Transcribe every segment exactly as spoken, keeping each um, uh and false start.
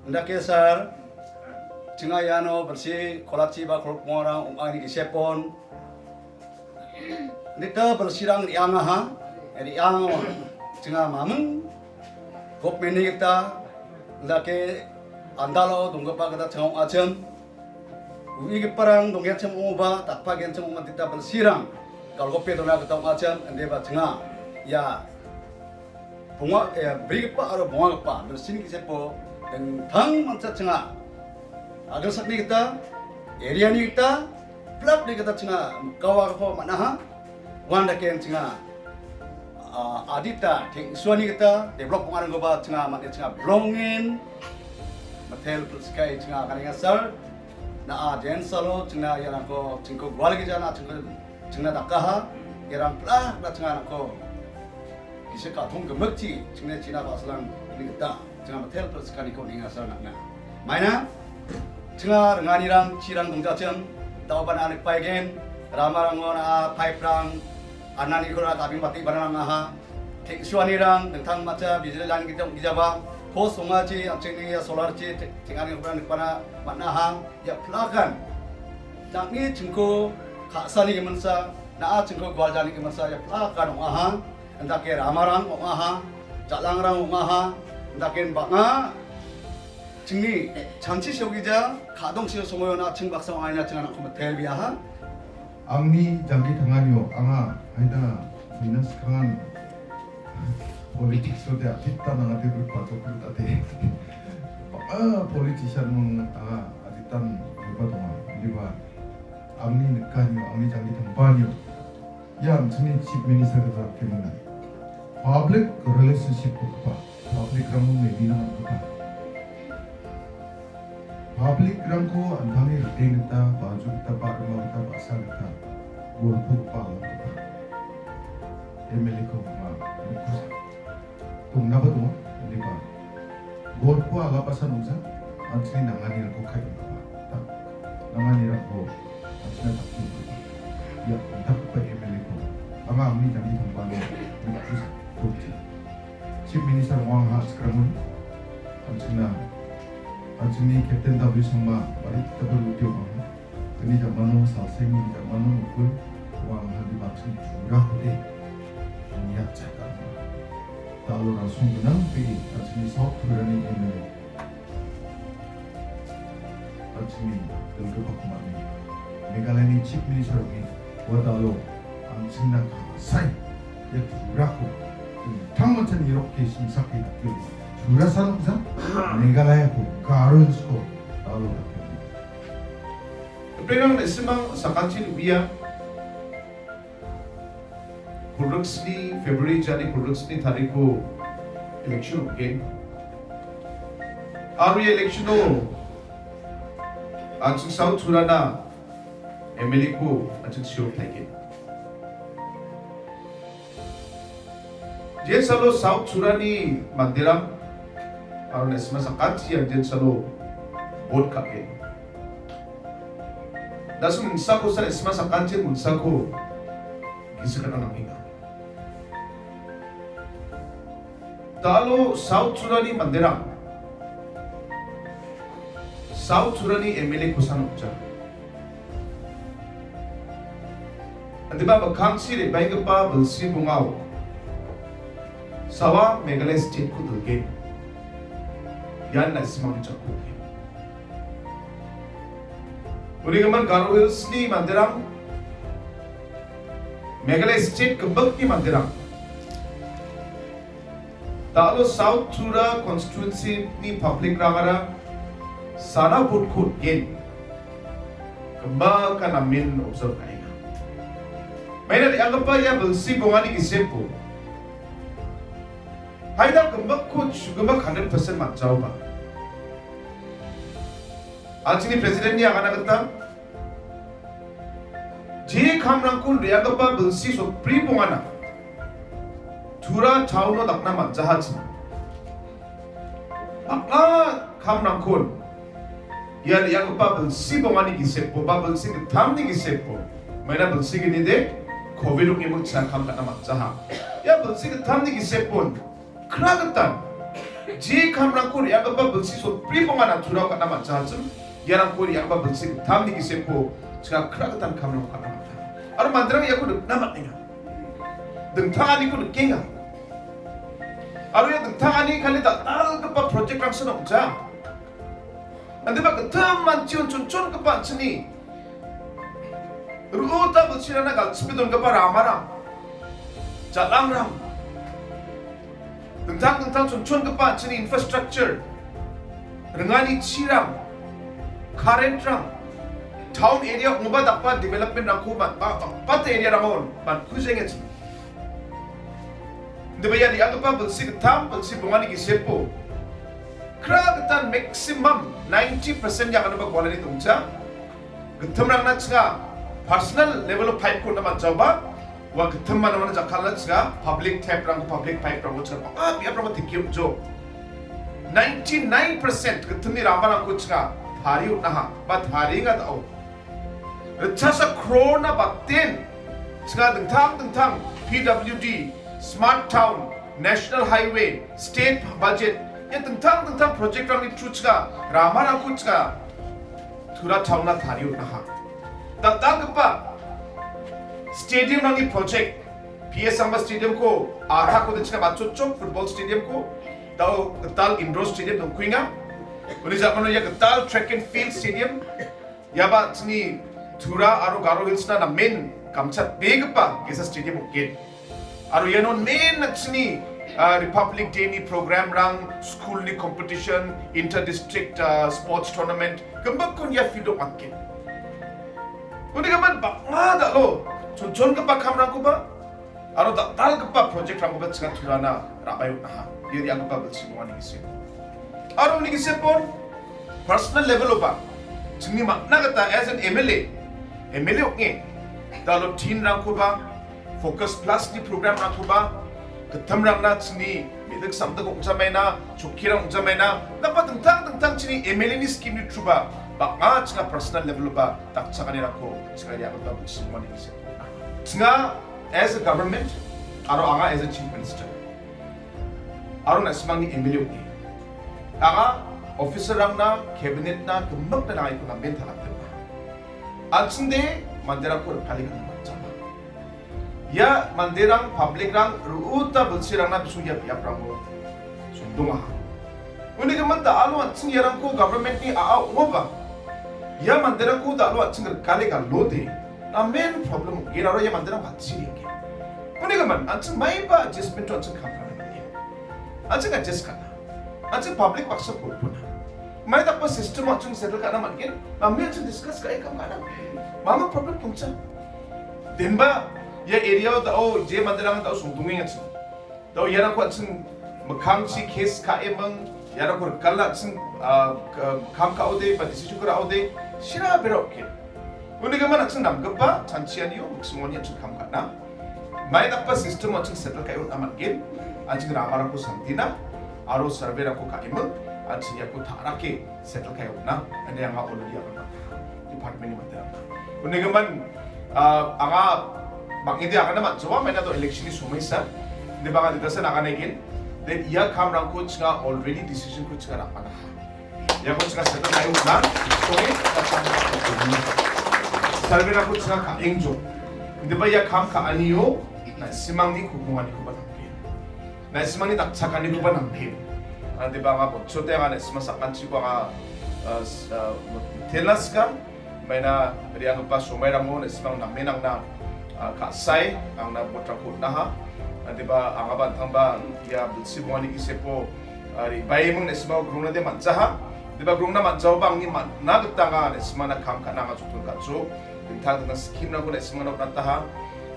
Indake sir, chinga iano bilsi kolachi ba kolok bongarang ong·ani gisepon. Nita bilsirang re·angaha, re·ang chinga maming. Gopmeni gita, indake andalo donggipa gita chinga ong·achim. Uigiparang donggenchim ong·oba, dakpagenchim ong·a dita bilsirang galgope dona gita ong·achim, indeba chinga. Ia bonga, eh, brigipa aro bongagipa bilsini gisepo dingtang mancha chinga. Agilsakni gita, area-ni gita, plak-ni gita chinga mikawako man·aha. Uandake chinga, ah, adita teng·suani gita develop ong·arangkoba chinga man·e chinga belongin. Matel Pulskai chinga kaninga sir. Na-a jensalo chinga iarangko chingko gual gija na chingko chingna dakaha. Iarang plak na chinga nangko gisik ka·tong gimikchi chingna china ba·salang ni gita chinga Matel Pulskaniko ninga sir nangna. Maina chinga ringanirang chirang dongjachim, daoban anik paigen, ramarango na-a pipe-rang, ananiko na kabing bati banangaha. Teng·suanirang dingtang mancha bijli line gita ong·gijaba, post ong·achi, an·chingni ia solar-chi te-, teng·anikoba nikbana man·aha. Ia plakan, nang·ni chingko ka·sani giminsa, na·a chingko gualjani giminsa, ia plakan ong·aha. Indake ramarang ong·aha, jal·angrang ong·aha, indake bang·a chingni chanchi siogija, ka·dong sio songoiona ching baksa ong·aina ching anakko mitelbiaha. Angni jangki tanganio anga haida minus kangan politics-o de atita nangate berpatok bertate. Bang·a politician mung anga atitan berpa donga. Indiba angni nikanio, angni jangki tangbanio. Ia an·chingni Chief Minister gita dakemina. Public relationship-koba, public-rangno mebina man·gipa. Public-rangko an·tangni riteng gita, baju gita, ba·rima gita, ba·sa gita, golpogipa agapgipa. M L A-ko ma-, mekusa. Dongnaba donga, indiba. Golpo agapasa nongsa, an·chingni nanganirangko kai donggipa. Tak, nanganirangko an·chingna dakgengipa. Ia, dakgipa M L A-ko. Anga angni jangki tangbango mekusa, golchi. Chief Minister ong·a anga sikramon. An·chingna, an·chingni Captain W Sangma, bari double duty ong·a. Uni jamano salseng, uni jamano mukul, ong·a anga di baksin jura kode. Uni yakchaka. Dalo rasong gnang pedi, an·chingni South Koreani M L A. An·chingni dilgipa komatni Meghalayani Chief Minister ong·e ua dalo an·chingna ka·sai ia turako dingtang manchani iroke singsake dake turasa noksa Meghalayako garunsko dalo dake. April-rang nesimang sakantin uia Kulriksni February jani kulriksni tariko election ong·gen. Aro ia election-o an·ching South Turana M L A-ko an·ching sirok taigen. Jensalo South Turani manderang aro nesma sakantian jensalo vote ka·gen. Nasu mingsakosa nesma sakantian mingsako gisik ka·na nangenga. Dalo South Turani manderang, South Turani M L A kosan ong·ja. Indiba mikkangchi re·baenggipa bilsi bongao Sawa Meghalaya state-ko dilgen. Ian na·simangni jako. Unigimin Garo Hills-ni manderang, Meghalaya state gimikni manderang, dalo South Tura constituency-ni public-rangara sana vote-ko on·gen. Gimbaka namen observe ka·enga. Maina re·anggipa ia bilsi bongani gisepo. Haida gimbakko chu-, gimbak hundred percent man·jaoba. An·chingni president-ni agana gita je kamrangko re·anggipa bilsi sotbri bongana Tura town-o dakna man·jahachim. Bang·a kamrangkon ia re·anggipa bilsi bongani gisepo ba bilsi gittamni gisepo. Maina bilsi gnide, covid ong·e mingsa kam ka·na man·jaha. Ia bilsi gittamni gisepon kra gitan Je kamrangko re·anggipa bilsi sotbri bonga naturao ka·na man·jachim, iarangko re·anggipa bilsi gittamni giseko chingakra gitan kamrangko ka·na man·a. Aro manderang iako nikna man·enga. Dingtanganiko nikenga. Aro ia dingtangani kali dal·dalgipa project-rangsan ong·ja. Indiba gittam manchion chonchongipa an·chingni ru·ota bilsirangna galchipe dongipa ramarang, jal·angrang, dingtang dingtang chonchongipa an·chingni infrastructure, ringani chirang, current-rang, town area ong·gipa dakgipa development-rangko man-, ba-, bang·bata area-rangon man·kujengachim. Indiba ia re·anggipa bilsi gittam, bilsi bongani gisepo kra gitan maximum ninety percent ia ka·aniba gualani dongja. Gittamrangna chinga personal level-o pipe-ko on·na man·jaoba, ua gittam manderangna jakkalna chinga public tap-rang, public pipe-rangko chinga bang·a biaprangko teke on·jo. Ninety-nine percent gittamni ramarangko chinga tarie on·aha, ba tarienga da·o. Ritchasa crore-na baten chinga dingtang dingtang P W D, Smart Town, National Highway, State Budget, ia dingtang dingtang project-rangni through chinga ramarangko chinga Tura town-na tarie on·aha. Dal·dalgipa stadium-rangni project, P S Sangma Stadium-ko, a, atako de chinga matchotchok football stadium-ko, da·o gital indoor stadium dongkuenga. Uni ja·mano ia gital track and field stadium, iaba an·chingni Tura aro Garo Hills-na namen gamchatbegipa ge·sa stadium ong·gen. Aro iano namen an·chingni, ah, Republic Day-ni program-rang, school-ni competition, inter-district, ah, sports tournament, gimikon ia field-o man·gen. Uni gimin bang·a dal·o chonchongipa kamrangkoba aro dal·dalgipa project-rangkoba chinga Turana ra·bae on·aha. Ia re·anggipa bilsi bongani gisep. Aro uni gisepon personal level-oba, chingni man·na gita as an M L A, M L A ong·e, dalo tin-rangkoba, Focus Plus-ni program-rangkoba, gittamrangna chingni me·dik samdik ong·jamaina, chokkirang ong·jamaina, napa dingtang dingtang chingni M L A-ni scheme-ni through-ba, bang·a chinga personal level-oba, dakchakanirangko chinga re·anggipa bilsi bongani gisep. Chinga as a government, aro anga as a chief minister. Aro na·simangni M L A ong·e. Anga officer-rangna, cabinet-na, gimikna nangaiko namen talatdimba. An·chingde manderangko rikale gana man·jaba. Ia manderang, public-rang, ru·uta bilsirangna bisong ia biaprango songdongaha. Uni gimin da·alo an·ching iarangko government-ni a·a ong·oba. Ia manderangko da·alo an·ching rikale galode. Namen problem ong·gen aro ia manderang batchi re·angen. Uni gimin, an·ching maiba adjustment-o an·ching kam ka·na man·gen. An·ching adjust ka·na. An·ching public baksa golpona. Mai dakgipa system-o an·ching settle ka·na man·gen. Namen an·ching discuss ka·e kam ka·na. Mama problem dongcha. Denba, ia area-o da·o, je manderang da·o songdongenga ching. Da·o iarangko an·ching mikkangchi case ka·eming, iarangko rikala an·ching, ah, ka-, kam ka·ode, ba decision-ko ra·ode, sira bera oke. Uni gimin an·ching namgipa chanchianio, miksingoni an·ching kam ka·na. Mai dakgipa system an·ching settle ka·e on·na man·gen, an·ching ramarangko samdina, aro survey-rangko ka·eming, an·ching iako ta·rake settle ka·e on·na, ine anga already aganna. Department-ni manderang. Uni gimin, ah, anga bang·ede agana man·joa, maina do election-ni somoisa. Inde bang·a ditasen agana igin. Then ia kamrangko chinga already decision-ko chinga ra·bana. Iako chinga settle ka·e on·na. Sorry. Survey-rangko chinga ka·engjok. Inde ba ia kam ka·anio, na·simangni ku·, kukunganikoba nanggen. Na·simangni dakchakanikoba nanggen. Ande ba anga botchote anga na·sima sakanchiko anga, ah, s-, ah, mitelna sika. Maina re·anggipa somairango na·simang namen angna, ah, ka·sae angna vote-rangko on·aha. Ande ba angaba an·tangba ia bilsi bongani gisepo, ah, re·baeming na·simao grongna de man·jaha. Ande ba grongna man·jaoba angni man·na gita anga na·simana kam ka·na anga joton ka·cho. Dingtang dingtang scheme-rangko na·simangna on·ataha.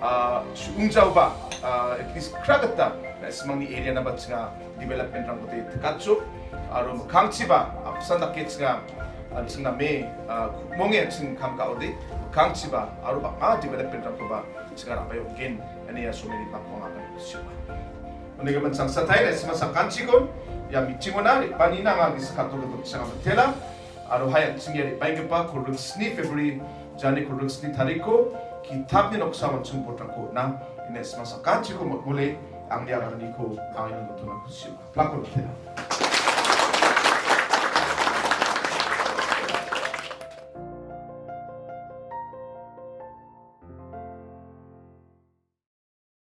Ah, su·ungjaoba, ah, at least kra gita na·simangni area-naba chinga development-rangko de tikatcho. Aro mikkangchiba apsan dake chinga, ah, chingname, ah, ku·monge an·ching kam ka·ode. Mikkangchiba aro bang·a development-rangkoba chinga ra·bae on·gen. Ine ia someni bakko anga siwa. Uni gimin changsatai na·sima sakanchiko ia meeting-ona re·baanina anga gisik kato gitokchang mitela. Aro hai an·ching ia re·baenggipa kolgriksni February jani kolgriksni tarikko kitapni noksa an·ching vote-rangko on·a. Ine na·sima sakanchiko motmole angni aganiko anga iano dotona kusi ong·a. Plakko mitela.